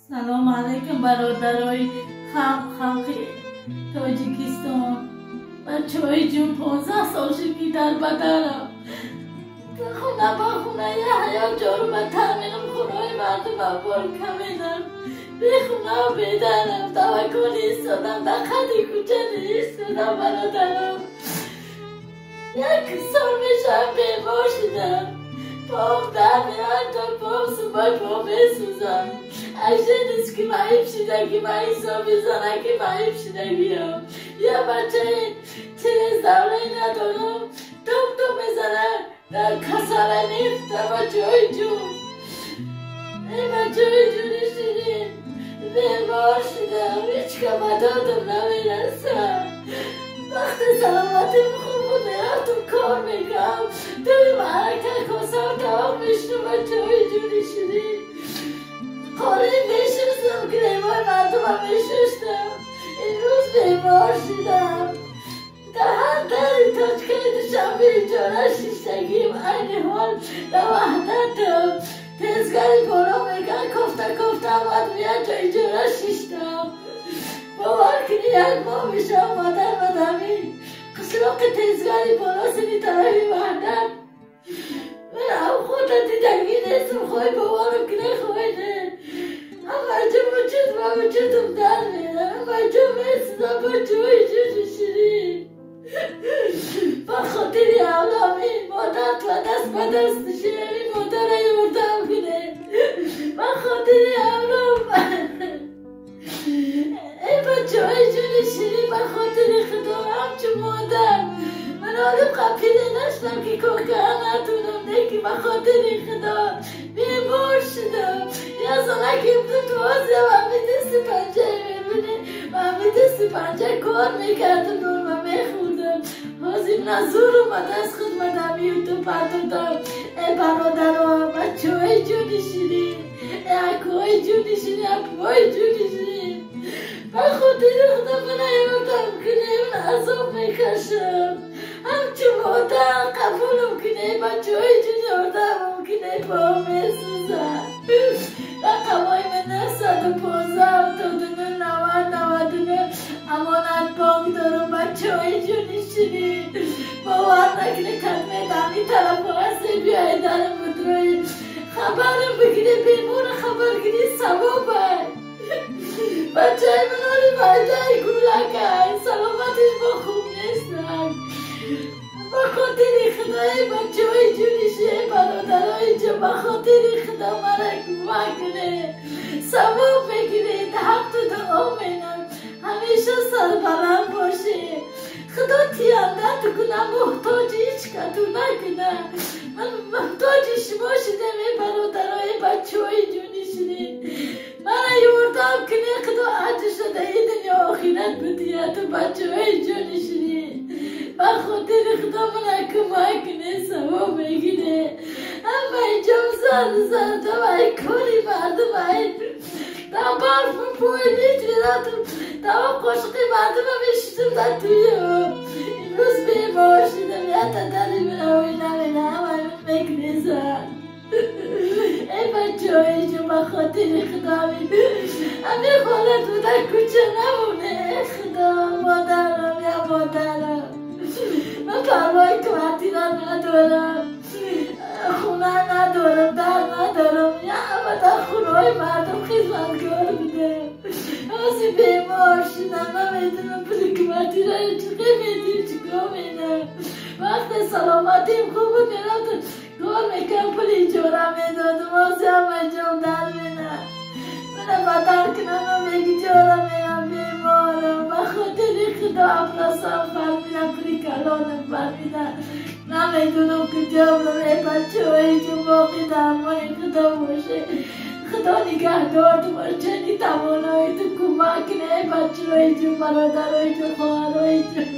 Салом алейкум, бародарои халқи Тоҷикистон. Бачаҳои ҷун, 15 сол шуд, ки дар бадарам. Хона ба хона я ҳаёт ҷорума таъминам, хонаҳои мардума бор каменам. Бехунаву бедарам, таваккул истодам, дар қади кӯча истодам, бародарам. Як сол мешавам, бемор шудам. Пом дард меояд, то пом субои пом месӯзам. Ажда нест, ки маиб шидаги, ма ҳисоби занаки маиб шидагиам. Я бачаи через давраи надорам, топ топ мезанад, дар касала мефта, бачаҳои ҷун. Эй, бачаҳои ҷуни ширин, бемор шудам, ҳеҷ ка ба додам намерасам. Вақти саломатим хуб буд, мерафтум, кор мекардам, туи маърака косам тавоқ мешудам, бачаҳои ҷуни ширин. Қолин мешустам, гиремои мардумам мешуштам. Имрӯз бемор шудам. Дар ҳар дари точкаи Душанбе иҷора шиштагим, айни ҳол дар Ваҳдатам. Тезгари боло мекард, кофта кофта омадам, як ҷо иҷора шиштам. Бовар кунӣ, як моҳ мешавам, модар мадами қишлоқи Тезгари боло, сини тарафи Ваҳдат. Ман худа дидагӣ нестам, хоҳӣ боварам кунӣ, хоҳӣ не. Ҳама ҷо вуҷуд ва вуҷудам дард мерам, ҳама ҷо месӯзам, бачаҳои ҷуни ширин. Ба хотири авломи модар ба даст ба даст ширини модара ёрдам кунед. Ба хотири авлом. Эй, бачаҳои ҷуни ширин, ба хотири Худо, ҳамчун модар. Ман олим қапида нашудам, ки кор кардан натунам, не ки ба хотири Худо бемор шудам. Я занаки будам, то ҳозир ҳами дасти панҷаи мебинӣ, ҳами дасти панҷа кор мекардам, нонма мехӯрдам. Ҳозир назур омада, аз худ мадам ютуб партодам. Э, бародаро, бачаҳои ҷуни ширин, э, акои ҷуни ширин, апои ҷуни ширин, ба хотири Худо мана ёрдам кунед, ман азоб мекашам. Ҳамчун модар қабулам кунед, бачаҳои ҷун, ёрдамам кунед, пом месӯзад. Рақамҳои ман 915 79 90 99. Амонат бонк дорам, бачаҳои ҷуни ширин. Бовар накунед, кадмед ҳамин тарафҳо ҳастед, биёед, дарам бидроед. Хабарам бигиред, бемора хабаргирӣ савобай. Бачаи ман оли майдаи гулакай, саломатиш бо хуб нестай. Ба хотири Худои, бачаҳои ҷуни ширин, бародарои ҷон, ба хотири Худо мара кӯмак кунед. Савоб мегиред, ҳақту дуо менам. Ҳамеша сарбаланд бошед. Худо тиёндату кунад, муҳтоҷи ҳеҷ кату накунад. Ман муҳтоҷи шумо шудам, эй бародарои, бачаҳои ҷуни ширин. Мара ёрдам кунед, Худо аҷршо дар ин дунё охират бидиҳад, бачаҳои ҷуни ширин. Ба хотири Худо мана кӯмак кунед, савоб мегиред. Ҳамаи ҷом зан зардам, ай кори мардум, ай дар барфу пойлич мерафтам, тавоқ қошиқи мардума мешуштам дар туё. Имрӯз бемор шудам, якта дари миравӣ намена, ҳамаи мекунезад. Эй, бачаҳои ҷон, ба хотири Худо ҳамин ҳолат буда, кӯча намоне. Эй Худо, модарам, я модарам. Ман парвои квартира надорам, хона надорам, дар надорам. Яма дар хонаҳои мардум хизматгор будам. Ҳозир бемор шудам, намедонам пули квартираро чӣ қи медиҳем, чӣ кор менам. Вақте саломатим хуб буд, мерафтам, кор мекардам, пули иҷора медодам. Ҳозир ҳама ҷом дар менам. Мана бадар кунам, меги ҷора мерам, беморам. Ба хотири Худо афросам фармидам, пули калонам фармидам. Намедонам куҷо бурам. Эй, бачаҳои ҷон, боқи дармони Худо боше. Худо нигаҳдорту бош, чани тавоноиту кӯмак кунед, эй бачаҳои ҷон, бародарои ҷон, хоҳарои ҷон.